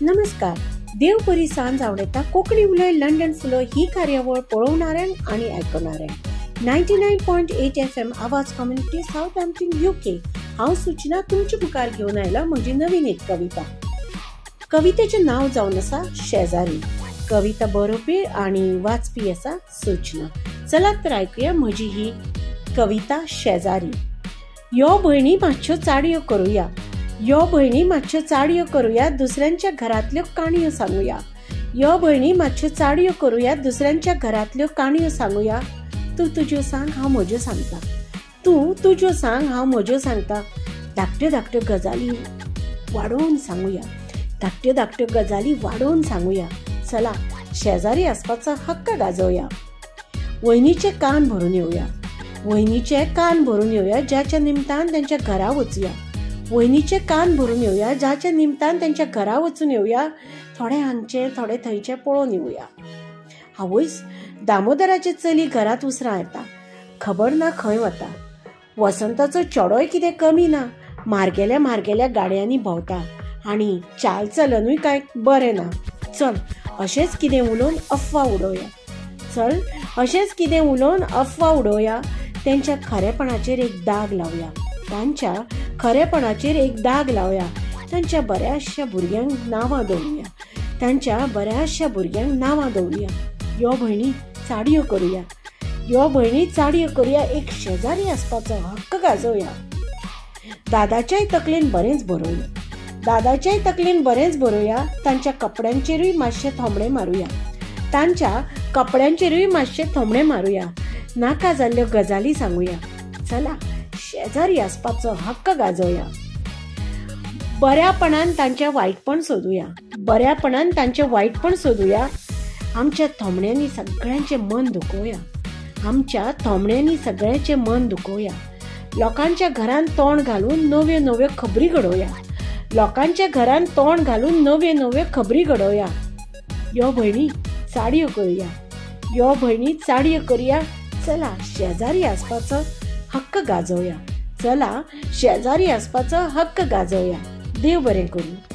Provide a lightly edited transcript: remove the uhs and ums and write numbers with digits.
नमस्कार. देव बरी सांज आवडता कोंकणी उलय लंडन फुलय ही कार्यावळ पळोवणाऱ्यांक आनी आयकणाऱ्यांक 99.8 FM आवाज कम्युनिटी साउथहॅम्प्टन UK. हांव सूचना तुमचे मुखार घेवन आयला म्हजी नवीन एक कविता. कवितेचें नांव जावन आसा शेजारी. कविता बरोवपी आनी वाचपी आसा सूचना. चलात तर आयकुया म्हजी ही कविता शेजारी. यो भयणी मातश्यो चाडयो करुया, यो भयणी मातश्यो चाडयो करुया, दुसऱ्यांच्या घरांतल्यो काणयो सांगुया. यो भयणी मातश्यो चाडयो करुया, दुसऱ्यांच्या घरांतल्यो काणयो सांगुया. तूं तुज्यो सांग, हांव म्हज्यो सांगता. तूं तुज्यो सांग, हांव म्हज्यो सांगता. धाकट्यो धाकट्यो गजाली वाडोवन सांगुया, धाकट्यो धाकट्यो गजाली वाडोवन सांगुया. चला शेजारी आसपाचो हक्क गाजोवया. वयनीचे कान भरून येवया, वयनीचे कान भरून येवया, ज्याच्या निमतान त्यांच्या घरा वचुया. वयनीचे कान भरून येवया, ज्याच्या निमतान त्यांच्या घरा वचून येवया. थोडे हांगचे थोडे थंयचे पळोवन येवया. आवयस, दामोदराचे चली घरांत उसरां येता, खबर ना खंय वता. वसंताचो चेडोय कितें कमी ना, मारगेल्या मारगेल्या गाडयांनी भोंवता आनी चाल चलनूय कांय बरें ना. चल अशेंच कितें उलोवन अफवा उडोवया, चल अशेंच कितें उलोवन अफवा उडोवया. तेंच्या खरेपणाचेर एक दाग लावया, तांच्या खरेपणाचेर एक दाग लावया. तांच्या बऱ्याचशा भुरग्यांक नांवां दवरुया, तांच्या बऱ्याचशा भुरग्यांक नांवां दवरुया. यो भयणी चाडयो करुया, यो भयणी चाडयो करुया, एक शेजारी आसपाचो हक्क गाजोवया. दादाच्याय तकलेन बरेंच बरोवया, दादाच्याय तकलेन बरेंच बरोवया. तांच्या कपड्यांचेरूय मातशे थोमणे मारुया, तांच्या कपड्यांचेरूय मातशे थोमणे मारुया. नाका जाल्ल्यो गजाली सांगुया. चला शेजारी आसपाचो हक्क गाजोवया. बऱ्यापणान तांचें वायटपण सोदुया, बऱ्यापणान तांचें वायटपण सोदुया. आमच्या थोमण्यांनी सगळ्यांचें मन दुखोवया, आमच्या थोमण्यांनी सगळ्यांचें मन दुखोवया. लोकांच्या घरान तोंड घालून नव्यो नव्यो खबरी घडोवया, लोकांच्या घरान तोंड घालून नव्यो नव्यो खबरी घडोवया. यो भयणी चाडयो करुया, यो भयणी चाडयो करुया. चला शेजारी आसपाचो हक्क गाजोवया, चला शेजारी आसपाचो हक्क गाजोवया. देव बरें करूं.